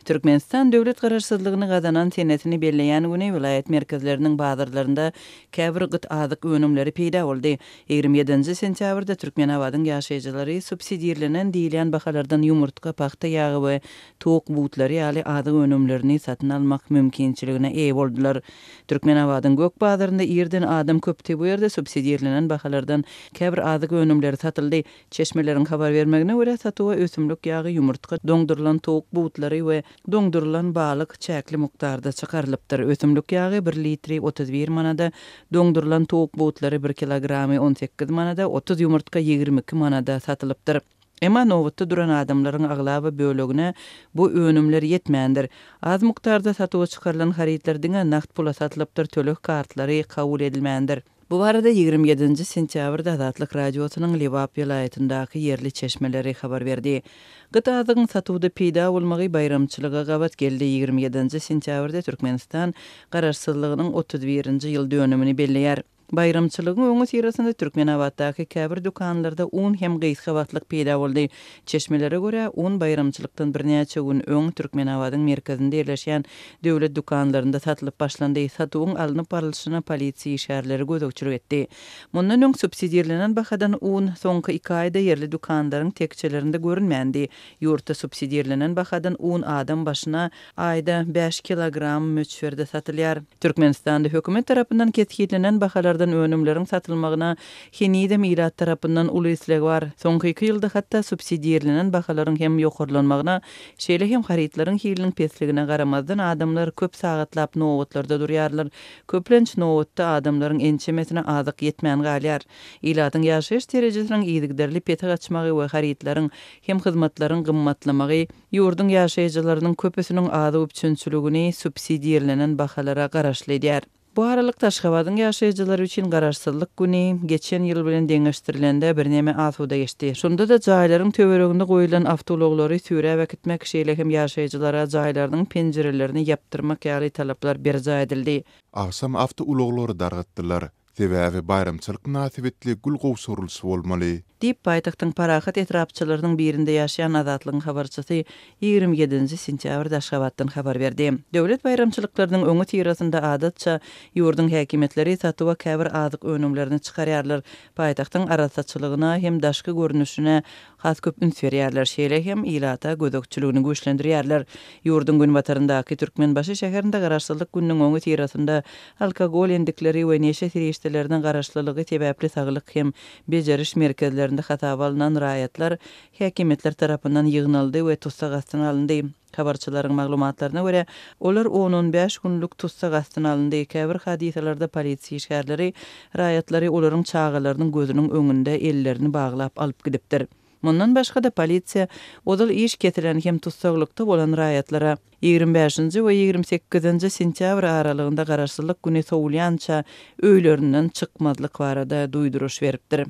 Türkmenistan döwlet Garaşsyzlygyny gazanan senesini belleýän güni welaýat merkezleriniň bazarlarynda käbir gyt azyk önümleri peýda boldy. 27-nji sentýabrda Türkmenabadyň ýaşaýjylary subsidirlenen diýilýän bahalardan ýumurtga, pagta ýagy we towuk butlary ýaly azyk önümlerini satyn almak mümkinçiligine eýe boldular. Türkmenabadyň gök bazarynda irden adam köpdi, bu ýerde subsidirlenen bahalardan käbir azyk önümleri satyldy. Çeşmeleriň habar bermegine görä, satuwa ösümlik ýagy, ýumurtga, doňdurylan towuk butlary we doňdurylan balyk çäkli mukdarda çykarylypdyr. Ösümlik ýagy bir litri 31 manada, doňdurylan towuk butlary bir kilogramy 18 manada, 30 ýumurtga 22 manada satylypdyr. Emma nobatda duran adamlaryň aglaba bölegine bu önümler ýetmändir. Az mukdarda satuwa çykarylan harytlar diňe nagt pula satylypdyr, töleg kartlary kabul edilmändir. Bu barada 27-nji sentýabrda Azatlyk Radiosynyň Lebap welaýatyndaky ýerli çeşmeleri habar berdi. Gyt azygyň satuwda peýda bolmagy baýramçylyga gabat geldi. 27-nji sentýabrda Türkmenistan Garaşsyzlygynyň 31-nji ýyl dönümini belleýär. Baýramçylygyň öňüsyrasynda Türkmenabatdaky käbir dükanlarda un hem gysga wagtlyk peýda boldy. Çeşmelere görä, un baýramçylykdan birnäçe gün öň Türkmenabadyň merkezinde ýerleşýän döwlet dükanlarynda satylyp başlandy. Satuwyň alnyp barlyşyna polisiýa işgärleri gözegçilik etdi. Mundan öň subsidirlenen bahadan un soňky iki aýda ýerli dükanlaryň tekjelerinde görünmändi. Ýurtda subsidirlenen bahadan un adam başyna aýda bäş kilogram möçberde satylýar. Türkmenistanda hökümet tarapyndan kesgitlenen bahalardan önümleriň satylmagyna henizem ilat tarapyndan uly isleg bar. Soňky iki ýylda hatda subsidirlenen bahalaryň hem ýokarlanmagyna, şeýle hem harytlaryň hiliniň pesligine garamazdan adamlar köp sagatlap nobatlarda durýarlar. Köplenç nobatda adamlaryň ençemesine azyk ýetmän galýar. Ilatyň ýaşaýyş derejesiniň yzygiderli pese gaçmagy we harytlaryň hem hyzmatlaryň gymmatlamagy ýurduň ýaşaýjylarynyň köpüsiniň azyk üpjünçiligini subsidirlenen bahalara garaşly edýär. Bu aralykda, Aşgabadyň ýaşaýjylary üçin Garaşsyzlyk güni geçen ýyl bilen deňeşdirilende birneme asuda geçdi. Şonda-da jaýlaryň töwereginde goýlan awtoulaglary süýräp äkitmek, şeýle hem ýaşaýjylara jaýlarynyň penjirelerini ýapdyrmak ýaly talaplar berjaý edildi. Agşam awtoulaglary dargatdylar. Sebäbi baýramçylyk mynasybetli gül gowşurylyşy bolmaly. Diýip, paýtagtyň Parahat etrapçalarynyň birinde ýaşaýan Azatlygyň habarçysy 27-nji sentýabrda Aşgabatdan habar berdi. Döwlet baýramçylyklarynyň öňüsyrasynda adatça ýurduň häkimiýetleri satuwa käbir azyk önümlerini çykarýarlar, paýtagtyň arassaçylygyna hem daşky görnüşine has köp üns berýärler, şeýle hem ilata gözegçiligini güýçlendirýärler. Ýurduň günbataryndaky Türkmenbaşy şäherinde Garaşsyzlyk gününiň öňüsyrasynda Alkogol endikleri we neşe serişdelerine garaşlylygy sebäpli saglyk hem bejeriş merkezlerinde hasaba alnan raýatlar häkimiýetler tarapyndan ýygnaldy we tussag astyna alyndy. Habarçylaryň maglumatlaryna görä, olar on-on bäş günlük tussag astyna alyndy. Käbir hadysalarda polisiýa işgärleri raýatlary olaryň çagalarynyň gözüniň öňünde ellerini baglap alyp gidipdir. Mundan başga-da, polisiýa ozal iş kesilen hem tussaglykda bolan raýatlara 25-nji we 28-nji sentýabr aralygynda Garaşsyzlyk güni sowulýança öýlerinden çykmazlyk barada duýduryş beripdir.